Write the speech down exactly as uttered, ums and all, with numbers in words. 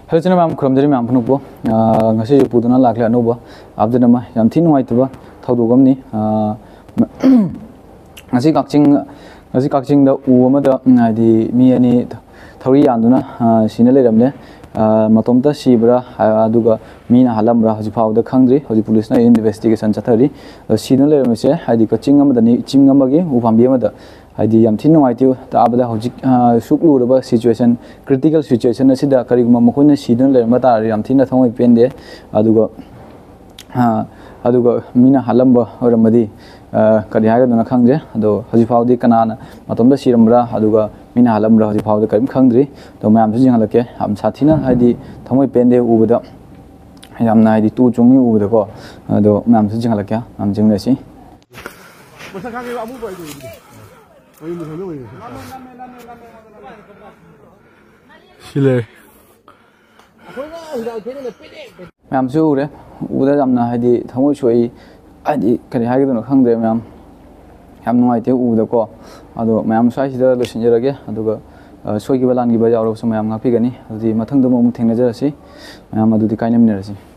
Hello ꯏꯆꯤꯟ ꯏꯅꯥꯎ ꯃꯌꯥꯝ, ꯈꯨꯔꯨꯝꯖꯔꯤ ꯃꯌꯥꯝ ꯄꯨꯝꯅꯃꯛꯄꯨ꯫ ꯑꯥ, ꯉꯁꯤꯁꯨ ꯄꯨꯗꯨꯅ ꯂꯥꯛꯂꯦ ꯑꯅꯧꯕ update ꯑꯃ꯫ ꯌꯥꯝ ꯊꯤ ꯅꯨꯡꯉꯥꯏꯇꯕ ꯊꯧꯗꯣꯛ ꯑꯃꯅꯤ꯫ ꯑꯥ, ꯉꯁꯤ ꯀꯛꯆꯤꯡ, ꯉꯁꯤ ꯀꯛꯆꯤꯡꯗ ꯎ ꯑꯃꯗ, ꯎꯝ, ꯍꯥꯏꯗꯤ ꯃꯤ ꯑꯅꯤ ꯊꯧꯔꯤ ꯌꯥꯟꯗꯨꯅ, ꯑꯥ, ꯁꯤꯅ ꯂꯩꯔꯝꯂꯦ꯫ ꯑꯥ, ꯃꯇꯣꯝꯇ ꯁꯤꯕ꯭ꯔꯥ, ꯑꯥ, ꯑꯗꯨꯒ ꯃꯤꯅ ꯍꯥꯠꯂꯝꯕ꯭ꯔꯥ, ꯍꯧꯖꯤꯛ ꯐꯥꯎꯕꯗ ꯈꯪꯗ꯭ꯔꯤ꯫ ꯍꯧꯖꯤꯛ ꯄꯨꯂꯤꯁꯅ investigation ꯆꯠꯊꯔꯤ꯫ ꯑꯗꯣ ꯁꯤꯗꯨꯅ ꯂꯩꯔꯝꯃꯤꯁꯦ ꯍꯥꯏꯗꯤ ꯀꯛꯆꯤꯡ ꯑꯃꯗꯅꯤ, ꯆꯤꯡ ꯑꯃꯒꯤ ꯎꯄꯥꯝꯕꯤ ꯑꯃꯗ꯫ ꯍꯥꯏꯗꯤ ꯌꯥꯝ ꯊꯤꯅ ꯅꯨꯡꯉꯥꯏꯇꯦ ꯇꯥꯕꯗ꯫ ꯍꯧꯖꯤꯛ, ꯑꯥ, ꯁꯨꯛ ꯂꯨꯔꯕ situation, critical situation ꯑꯁꯤꯗ ꯀꯔꯤꯒꯨꯝꯕ ꯃꯈꯣꯏꯅ ꯁꯤꯗꯨꯅ ꯂꯩꯔꯝꯕ ꯇꯥꯔꯗꯤ ꯌꯥꯝ ꯊꯤꯅ ꯊꯃꯣꯏ ꯄꯦꯟꯗꯦ꯫ ꯑꯗꯨꯒ, ꯑꯥ, ꯑꯗꯨꯒ ꯃꯤꯅ ꯍꯥꯠꯂꯝꯕ ꯑꯣꯏꯔꯝꯃꯗꯤ, ꯑꯥ, ꯀꯔꯤ ꯍꯥꯏꯒꯗꯣꯏꯅꯣ ꯈꯪꯗ꯭ꯔꯦ꯫ ꯑꯗꯣ ꯍꯧꯖꯤꯛ ꯐꯥꯎꯗꯤ ꯀꯅꯥꯅ ꯃꯇꯣꯝꯇ ꯁꯤꯔꯝꯕ꯭ꯔꯥ ꯑꯗꯨꯒ ꯃꯤꯅ ꯍꯥꯠꯂꯝꯕ꯭ꯔꯥ ꯍꯧꯖꯤꯛ ꯐꯥꯎꯗꯤ ꯀꯔꯤꯝ ꯈꯪꯗ꯭ꯔꯤ꯫ ꯑꯗꯣ ꯃꯌꯥꯝꯁꯨ ꯌꯦꯡꯍꯜꯂꯛꯀꯦ꯫ ꯌꯥꯝ ꯁꯥꯊꯤꯅ ꯍꯥꯏꯗꯤ ꯊꯃꯣꯏ ꯄꯦꯟꯗꯦ ꯎꯕꯗ꯫ ꯌꯥꯝꯅ ꯍꯥꯏꯗꯤ ꯇꯨ ꯆꯨꯡꯉꯤ ꯎꯕꯗꯀꯣ꯫ ꯑꯗꯣ ꯃꯌꯥꯝꯁꯨ ꯆꯤꯡꯍꯜꯂꯛꯀꯦ, ꯃꯌꯥꯝ ꯆꯤꯡꯃꯤꯟꯅꯁꯤ꯫ ꯃꯁꯛ ꯈꯪꯉꯦꯕ ꯑꯃꯨꯕ ꯍꯥꯏꯗꯣ ꯎꯕꯗꯤ꯫ ꯃꯌꯨꯝꯗ ꯊꯝꯗꯧ ꯑꯣꯏꯔꯦ꯫ ꯁꯤ ꯂꯩꯔꯦ꯫ ꯃꯌꯥꯝꯁꯨ ꯎꯔꯦ꯫ ꯎꯕꯗ ꯌꯥꯝꯅ ꯍꯥꯏꯗꯤ ꯊꯃꯣꯏ ꯁꯣꯛꯏ꯫ ꯍꯥꯏꯗꯤ ꯀꯔꯤ ꯍꯥꯏꯒꯗꯣꯏꯅꯣ ꯈꯪꯗ꯭ꯔꯦ ꯃꯌꯥꯝ꯫ ꯌꯥꯝ ꯅꯨꯡꯉꯥꯏꯇꯦ ꯎꯕꯗꯀꯣ꯫ ꯑꯗꯣ ꯃꯌꯥꯝ ꯁ꯭ꯋꯥꯏꯁꯤꯗ ꯂꯣꯏꯁꯤꯟꯖꯔꯒꯦ꯫ ꯑꯗꯨꯒ, ꯑ, ꯁꯣꯏꯈꯤꯕ ꯂꯥꯟꯈꯤꯕ ꯌꯥꯎꯔꯕꯁꯨ ꯃꯌꯥꯝ ꯉꯥꯛꯄꯤꯒꯅꯤ꯫ ꯑꯗꯨꯗꯤ ꯃꯊꯪꯗ ꯑꯃꯨꯛ ꯊꯦꯡꯅꯖꯔꯁꯤ꯫ ꯃꯌꯥꯝ ꯑꯗꯨꯗꯤ ꯀꯥꯏꯅꯃꯤꯟꯅꯔꯁꯤ꯫